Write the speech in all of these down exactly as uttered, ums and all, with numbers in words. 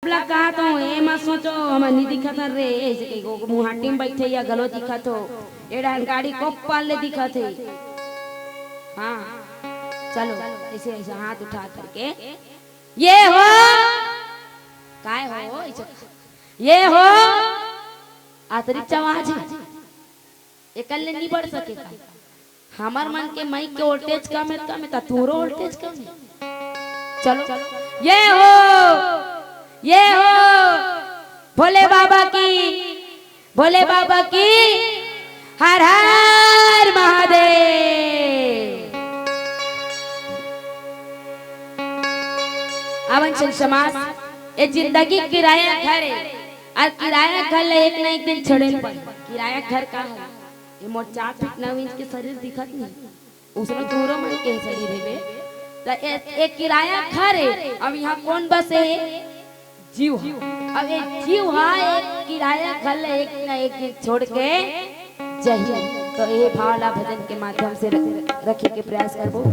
ला कहा तो एमा सोचो, हम नहीं दिखत हन रे, ऐसे कही को मुहाटी में बैठे या घलो दिखत हो, ए डाहर गाड़ी को पाल ले दिखत हे। हाँ, चलो, ऐसे, ऐसे हाथ उठा करके, ये हो, काय हो, ऐसे, ये हो, अतिरिक्त आवाज हे। एकर ले नहीं बढ़ सके का? हमर मन के माइक के वोल्टेज कम हे, कम हे, त तोरो वोल्टेज कम हे। चलो, ये हो, ये हो, भोले बाबा की, भोले बाबा की, हर हर महादेव। अवन संत समाज, ये जिंदगी किराया घर हे, अउ किराया घर ले एक ना एक दिन छोड़े ल पड़ही। किराया घर का हे? ये मोर चार फीट नौ इंच के शरीर दिखत नहीं, उसने दूरो मन के शरीर हे बे। त ए, ए किराया घर हे, अब यहाँ कौन बसे हे? जीव ह। अब ए जीव ह एक किराया घर ल एक ना एक दिन छोड़ के जही। तो ये भाव ला भजन के माध्यम से र-, रखे के प्रयास करबो।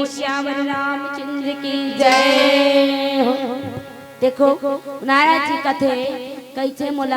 सियावर रामचंद्र की जय हो। देखो, नारद जी कथे, कइसे मोला